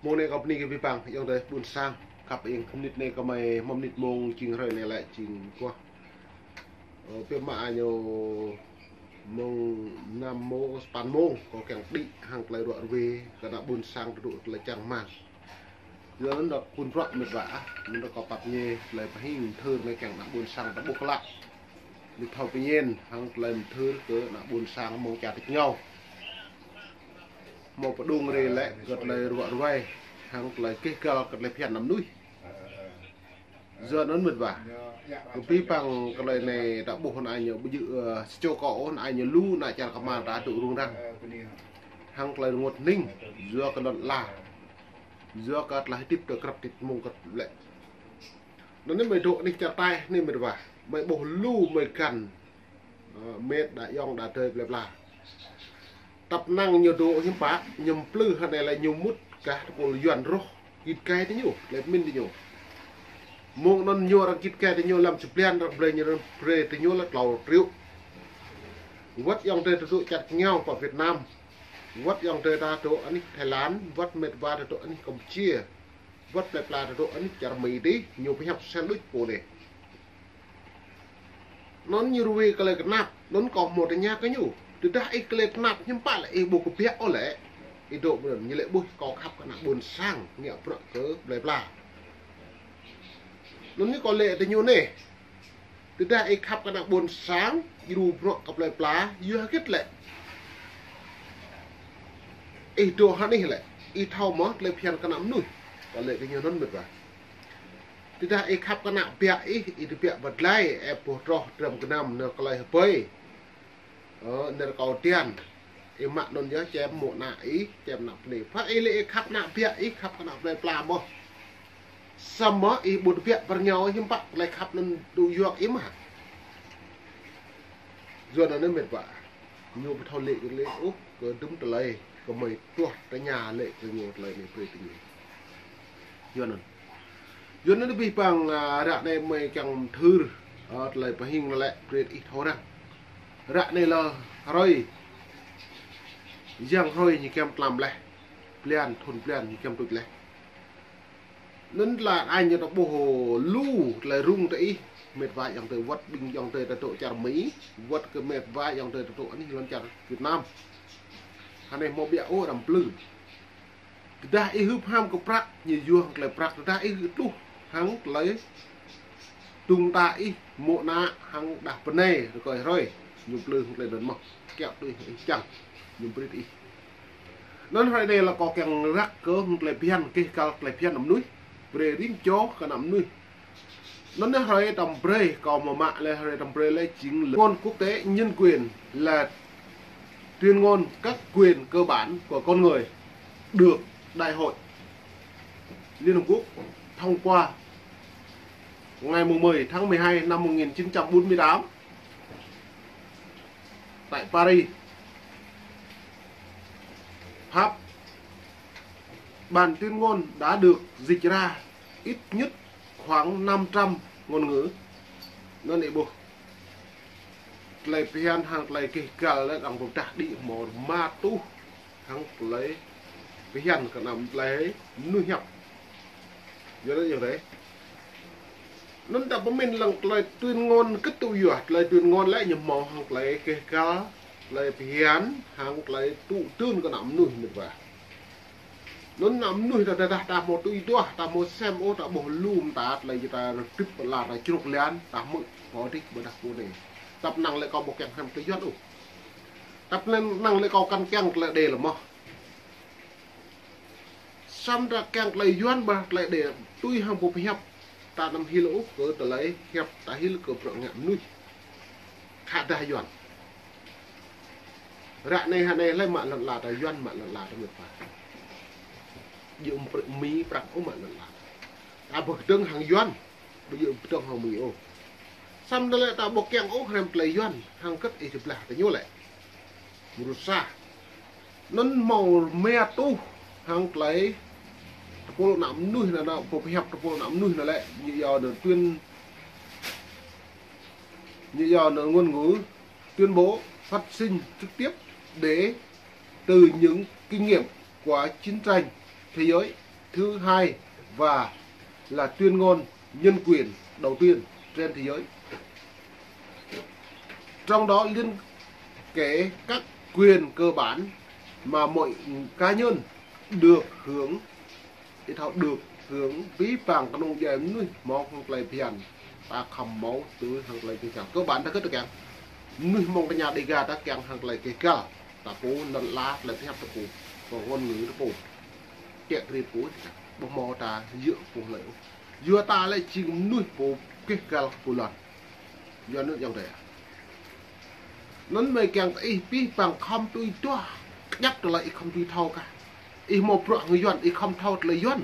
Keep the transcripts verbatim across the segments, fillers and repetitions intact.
Mông anai kâo bơni kơ abih bang ayŏng adơi ƀuôn sang khăp ing. Mơnit anai kâo mă mơnit mông jing hrơi anai lĕ jing kuah. Ơ, pioh mă ñu mông năm mông, sapăn mông, kâo kiăng đĭ hăng tơlơi ruă ruê kơ ană ƀuôn sang tơdruă tơlơi čang rơmang. Yua anŭn dŏ phun bruă mĕt wa ah, mơ̆n dŏ kâo pap ñe tơlơi pơhing mơthưr anai kiăng ană ƀuôn sang ta ƀuh klă. Ñu thâo pơñen hăng tơlơi mơthưr kơ ană ƀuôn sang mông čar tač rơngiao. Hmâo pơdŏng rai lĕ kơ tơlơi ruă ruai hăng tơlơi keh găl kơ tơlơi phiăn ană mơnuih. Yua anŭn mĕt wa, kơ abih bang tơlơi anai ta ƀuh ană ñu ƀu djơ̆, ơ, sa čô kâo ôh, ană ñu lu ană čar kơmar ta dŏ rŭng răng hăng tơlơi rơngot hning, yua kơ lŏn ala, yua kơ tơlơi hơdip tơ krăp tit mông krăp lĕ. Anŭn anai mơi dŏ anih čar Thái anai mĕt wa, mơi ƀuh lu mơi găn, ơ, mĕt đa ayŏng đa adơi plơi pla. Tăp năng ñu dŏ hiư̆m pă, ñu mplư hơnai lĕ ñu mŭt gah tơpul Yuan rŏh, git gai tơ ñu, lĕ pơmĭn tơ ñu. Mông anŭn ñu arăng git gai tơ ñu lăm čơblan arăng brơi ñu, arăng brơi tơ ñu lĕ klâo triệu. Wơ̆t ayŏng adơi ta dŏ čar rơngiao pơ Việt Nam, wơ̆t ayŏng adơi ta dŏ anih Thái Lan, wơ̆t mĕt wa ta dŏ anih Campuchia, wơ̆t plơi pla ta dŏ anih čar Mi tih, ñu pơhiăp sel đôč pô anai. Anŭn ñu ruai kơ tơlơi kơnap, anŭn kâo hmâo tơña kơ ñu. Tơdah ih kơ tơlơi kơnap hiư̆m pă lĕ ih ƀu kơbiă ôh lĕ. Ih dŏ mơ̆n, ñu lĕ ƀuh kâo khăp kơ ană ƀuôn sang, ngă bruă kơ plơi pla. Anŭn ñu kâo lĕ tơ ñu anai. Tơdah ih khăp kơ ană ƀuôn sang, djru bruă kơ plơi pla, yua hơget lĕ ih dŏ hơnih lĕ, ih thâo mơ̆ tơlơi phiăn kơ ană mơnuih. Kâo lĕ kơ ñu anŭn mĕt wa. Tơdah ih khăp kơ ană biă ih, ih tơbiă pơdlai, ĕp boh troh drăm gơnam nao tơlơi hơbơi. Ơ, nao kâo tian. Ih mă anŭn yơh čem mô̆ ană ih, čem ană bơnai. Pă ih lĕ ih khăp ană biă ih, khăp kơ ană plơi pla mơ̆. Samơ̆ ih ƀu tơbiă pơ rơngiao hiư̆m pă tơlơi khăp anŭn dŏ yua kơ ih mă. Yua anŭn anai mĕt wa. Ñu ƀu thâo lĕ kơ lĕ ôh kơ dŭm tơlơi kơ mơi tuah tơña lĕ kơ ñu tơlơi anai brơi tơ ñu. Yua anŭn. Yua anŭn abih bang, a, ră anai mơi kiăng mơthưr, a, tơlơi pơhing anŭn lĕ brơi ih thâo răng. Ră anai lĕ hrơi, yang hrơi ñu kiăng tlam leh. Blan, thun blan ñu kiăng tuč leh. Anŭn tơlơi anai ñu ta ƀuh lu tơlơi rŭng tơ ih, mĕt wa ayŏng adơi wơ̆t ƀing ayŏng adơi ta dŏ čar Mi, wơ̆t kơ mĕt wa ayŏng adơi ta dŏ anih lŏn čar Việt Nam. Hơnai hmâo biă ôh arăng mplư. Tơdah ih hưp ham kơ prăk, ñu yua hăng tơlơi prăk, tơdah ih tluh hăng tơlơi tŭng ta ih, mô̆ ană hăng đah bơnai rơkơi hrơi, ñu mplư hăng tơlơi anŭn mơ̆, kiaŏ tui hăng ih čang, ñu brơi ih. Anŭn hrơi anai lĕ kâo kiăng răk kơ hăng tơlơi phiăn, keh găl tơlơi phiăn ană mơnuih, brơi rĭm čô kơ ană mơnuih. Anŭn anai hrơi tơm brơi, kâo mơ̆ mă lĕ hrơi tơm brơi lĕ jing lĕ Tuyên ngôn quốc tế nhân quyền là tuyên ngôn các quyền cơ bản của con người được Đại hội Liên Hợp Quốc thông qua ngày mùng mười tháng mười hai năm một nghìn chín trăm bốn mươi tám tại Paris, Pháp. Bản tuyên ngôn đã được dịch ra ít nhất khoảng năm trăm ngôn ngữ. Anŭn ih ƀuh. Tơlơi phiăn hăng tơlơi keh găl lĕ arăng pơdah đĭ hmâo rơma rơtuh hăng tơlơi phiăn kơ ană tơlơi mơnuih hiăp. Yua anŭn yơh dêh. Anŭn ta pơmĭn lăng tơlơi tuyên ngôn kơ tŭ yua, tơlơi tuyên ngôn lĕ ñu hmâo hăng tơlơi keh găl, tơlơi phiăn, hăng tơlơi tŭ tưn kơ ană mơnuih mĕt wa. Anŭn ană mơnuih ta, ta, ta, ta hmâo tui duah, ta hmâo sem ôh, ta ƀuh lu mơta tơlơi ta rơdip pơala ta čruk lian, ta hmư̆ hơdip ƀôdah pô anai. Tăp năng lĕ kâo ƀu kiăng hrăm tơlơi Yuan ôh. Tăp năng, năng lĕ kâo kăn kiăng tơlơi đe lĕ mơ̆. Samơ̆ ta kiăng tơlơi Yuan ƀôdah tơlơi đe tui hăng pô pơhiăp. Ta anăm hil ôh kơ tơlơi hiăp, ta hil kơ bruă ngă mơnuih. Khă dah Yuan. Ră anai hơnai hlơi mă lŏn ala ta, Yuan mă lŏn ala ta mĕt wa. Djơ̆ prăk Mi prăk ôh mă lŏn ala ta. Ta ƀu kơdơ̆ng hăng Yuan, ƀu djơ̆ kơdơ̆ng hăng Mi ôh. Samơ̆ anŭn lĕ ta ƀu kiăng ôh hrăm tơlơi Yuan, hăng hơget ih tơblah tơ ñu lĕ. Mơrusah. Anŭn hmâo rơma rơtuh hăng tơlơi tơpul ană mơnuih anŭn, anŭn pô pơhiăp tơpul ană mơnuih anŭn lĕ, ñu iâu anŭn tuyên, ñu iâu anŭn ngôn ngữ tuyên bố phát sinh trực tiếp để từ những kinh nghiệm của chiến tranh thế giới. thứ hai và là tuyên ngôn nhân quyền đầu tiên trên thế giới. Trong đó liên kể các quyền cơ bản mà mọi cá nhân được hưởng, ih thâo được hưởng. Abih bang kơnung djuai mơnuih hmâo hăng tơlơi phiăn, ta khŏm hmâo tui hăng tơlơi gêh gal. Cơ bản ta kơ tơkeng mơnuih mơ̆ng tơña Đêga ta kiăng hăng tơlơi gêh gal, ta pô lŏn ala, tơlơi phiăn ta pô, ngôn ngữ ta pô, kiă kriê pô, ƀu hmâo ta yơh pô lơi. Yua ta lĕ jing mơnuih pô gêh gal pô lŏn. Yua anŭn yơh dêh. Anŭn mơ̆ kiăng kơ ih abih bang khŏm tui duah, kơjăp tơlơi ih khŏm tui thâo kah. Ih hmâo bruă hăng Yuan, ih khŏm thâo tơlơi Yuan,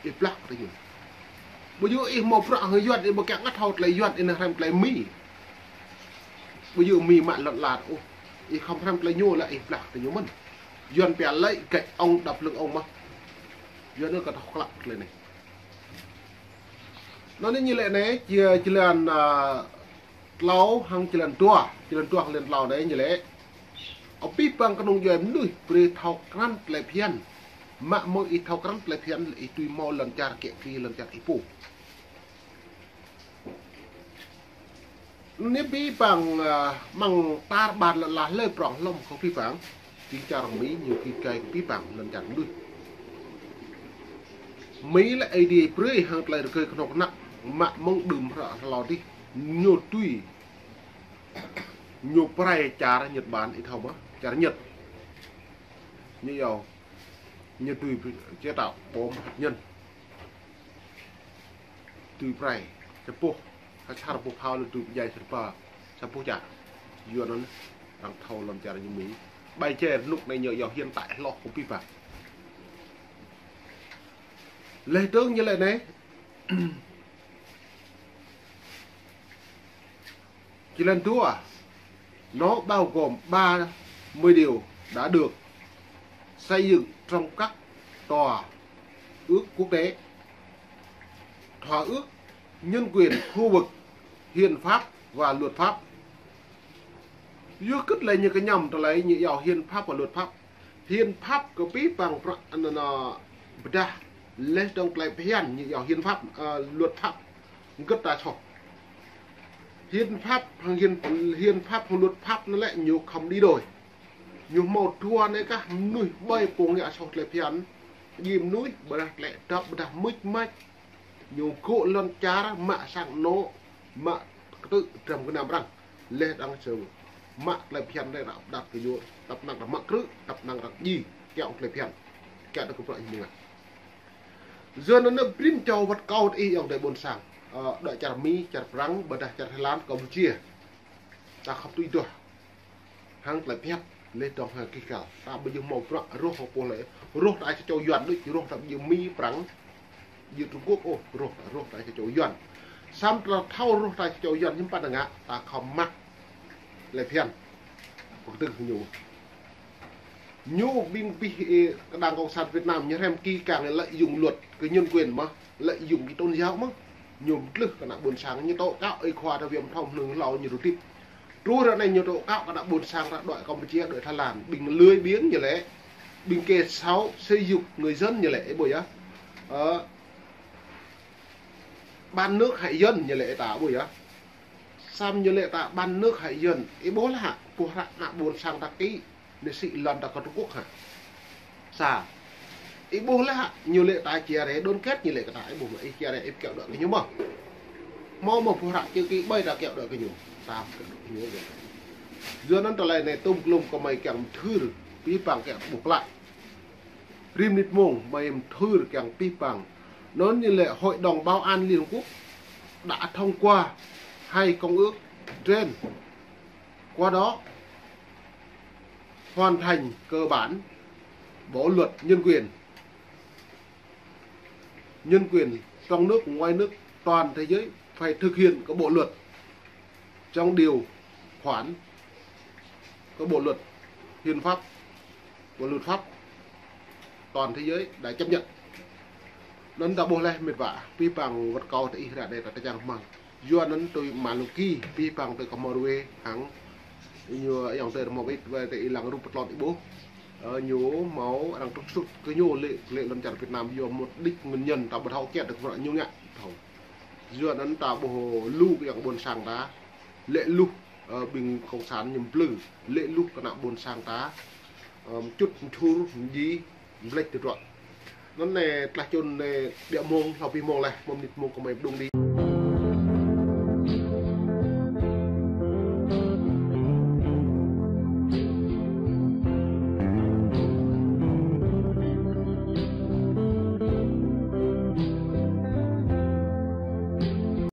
ih blah kơ tơña. Ƀu djơ̆ ih hmâo bruă hăng Yuan, ih ƀu kiăng ngă thâo tơlơi Yuan, ih nao hrăm tơlơi Mi. Ƀu djơ̆ Mi mă lŏn ala ôh, ih khŏm hrăm tơlơi ñu lĕ ih blah kơ tơña mơ̆n. Yuan pia lĕ gạch ông đập lưng ông mơ̆. Yua anŭn kơ thâo klă tơlơi anai. Anŭn ñu lĕ anai, jơlan, a, tlâo hăng jơlan dua, jơlan dua hăng jơlan tlâo anai ñu lĕ. Abih bang kơnung djuai mơnuih brơi thâo krăn tơlơi phiăn. Mă mơ̆ ih thâo krăn tơlơi phiăn, ih tui hmâo lŏn čar kiă kriê, lŏn čar ih pô. Anai abih bang, a, mơ̆ng tar ƀar lŏn ala hlơi prŏng hlŏm kơ abih bang. Jing čar Mi ñu gêh gai kơ abih bang lŏn čar mơnuih. Mi lĕ Aê Diê brơi hăng tơlơi rơgơi kơnuk kơna, mă mơ̆ng đưm hră hlâo adih, ñu tui, ñu pơrai čar Nhật Bản, ih thâo mơ̆, čar Nhật. Ñu yua, ñu tui chế tạo bom hạt nhân. Tui pơrai, sa boh, ha čar boh phao lĕ tui pơdjai sa boh, sa boh čar. Yua anŭn arăng thâo lŏn čar ñu Mi. Ƀai čer rơnŭk anai ñu yua hiện tại hloh kơ abih bang. Lĕ dơ̆ng ñu lĕ anai. Jơlan dua, nó bao gồm ba mươi điều đã được xây dựng trong các thỏa ước quốc tế, thỏa ước nhân quyền khu vực, hiến pháp và luật pháp. Yua kơ tơlơi ñu kơñăm tơlơi ñu yua hiến pháp và luật pháp. Hiến pháp kơ abih bang prăk anŭn, anŭn pơdah lĕ dơ̆ng tơlơi phiăn ñu yua hiến pháp, ơ, luật pháp. Gơ̆t ta soh. Hiến pháp hăng hiến, hiến pháp hăng luật pháp anŭn lĕ ñu khŏm đi đôi. Ñu hmâo dua anai kah, mơnuih ƀai pô ngă soh tơlơi phiăn. Jing mơnuih ƀơdah tơlơi dăp, ƀơdah mưč mač. Ñu gŏ lŏn čar mă sang anŏ, mă kơtư̆ dram gơnam arăng. Lĕ arăng sơ mă tơlơi phiăn lĕ arăng pơđar kơ ñu, tăp năng arăng mă krư̆, tăp năng arăng djai, kiăng tơlơi phiăn. Kiăng tơlơi kơprăk ñu mơ̆ng. Yua anŭn brĭm čô wơ̆t kâo tơ ih ayŏng adơi ƀôn sang, ơ, đuaĭ čar Mi, čar Prăng, ƀơdah čar Thái Lan, Campuchia. Ta khŏm tui duah hăng tơlơi phiăn, lĕ dơ̆ng hăng gêh gal. Ta ƀu djơ̆ hmâo bruă rŏh hăng pô lơi. Rŏh ta sa čô Yuan đôč, rŏh ta ƀu djơ̆ Mi Prăng, djơ̆ Trung Quốc ôh, rŏh, rŏh ta sa čô Yuan. Samơ̆ ta thâo rŏh ta sa čô Yuan hiư̆m pă ta ngă, ta khŏm mă tơlơi phiăn. Pơkơdơ̆ng ñu. Ñu ƀing abih, ơ, kơ Đảng Cộng sản Việt Nam ñu hrăm kĭ kiăng lợi dụng luật kơ nhân quyền mơ̆, lợi dụng kơ tôn giáo mơ̆. Ñu mơtlưh kơ ană ƀôn sang, ñu tŏ kŏ ơi khua ta Việt Nam thông hnưng hlâo ñu rơtip. Truh ră anai ñu tŏ kŏ kơ ană ƀôn sang ta đuaĭ Campuchia, đuaĭ Thái Lan. Ƀing lười biếng ñu lĕ, ƀing kẻ xấu, xúi giục người dân ñu lĕ, ih ƀuh yơh. Ơ, bán nước hại dân ñu lĕ ta ƀuh yơh. Samơ̆ ñu lĕ ta bán nước hại dân, ih ƀuh lĕ hă, boh hră ană ƀôn sang ta kĭ, nĕ sĭ lŏn ta kơ Trung Quốc hă. Sa. Ih ƀuh lĕ hă, ñu lĕ ta chia rẽ đoàn kết ñu lĕ kơ ta, ih ƀuh mơ̆, ih chia rẽ ih kiaŏ đuaĭ kơ ñu mơ̆. Hmâo mơ̆ boh hră chữ ký ƀai ta kiaŏ đuaĭ kơ ñu. Ta kiaŏ đuaĭ kơ ñu. Yua anŭn tơlơi anai tơm klum kơ mơi kiăng mơthưr, abih bang kiăng ƀuh klă. Rĭm mơnit mông, mơi mơthưr kiăng abih bang. Anŭn ñu lĕ Hội đồng Bảo an Liên Hợp Quốc đã thông qua hai công ước trên. Qua đó, hoàn thành cơ bản bộ luật nhân quyền. Nhân quyền trong nước, ngoài nước, toàn thế giới phải thực hiện cái bộ luật trong điều khoản cái bộ luật hiến pháp, bộ luật pháp toàn thế giới đã chấp nhận. Anŭn ta ƀuh lĕ mĕt wa, abih bang wơ̆t kâo tơ ih ră anai ta tơčang hmăng. Yua anŭn tui Malaki, abih bang tơ kơ Norway, hăng ñu ayŏng tơ rơmô ƀĭt, wai tơ ih lăng rup pơtlot ih ƀuh. Ơ, ñu hmâo arăng trục xuất kơ ñu lĕ, lĕ lŏn čar Việt Nam yua một đích nguyên nhân ta ƀu thâo kiăng được kơ ñu ngă thâo. Yua anŭn ta ƀuh lu kơ yang ƀôn sang ta lĕ luh, ơ, ƀing cộng sản ñu plư, lĕ luh kơ ană ƀôn sang ta, ơ, čut čur ji blĕč tơdruă. Anŭn anai tlah čun anai ƀiă mông, hlâo pih mông laih, mông mơnit mông kơmơi pơdŏng đĭ.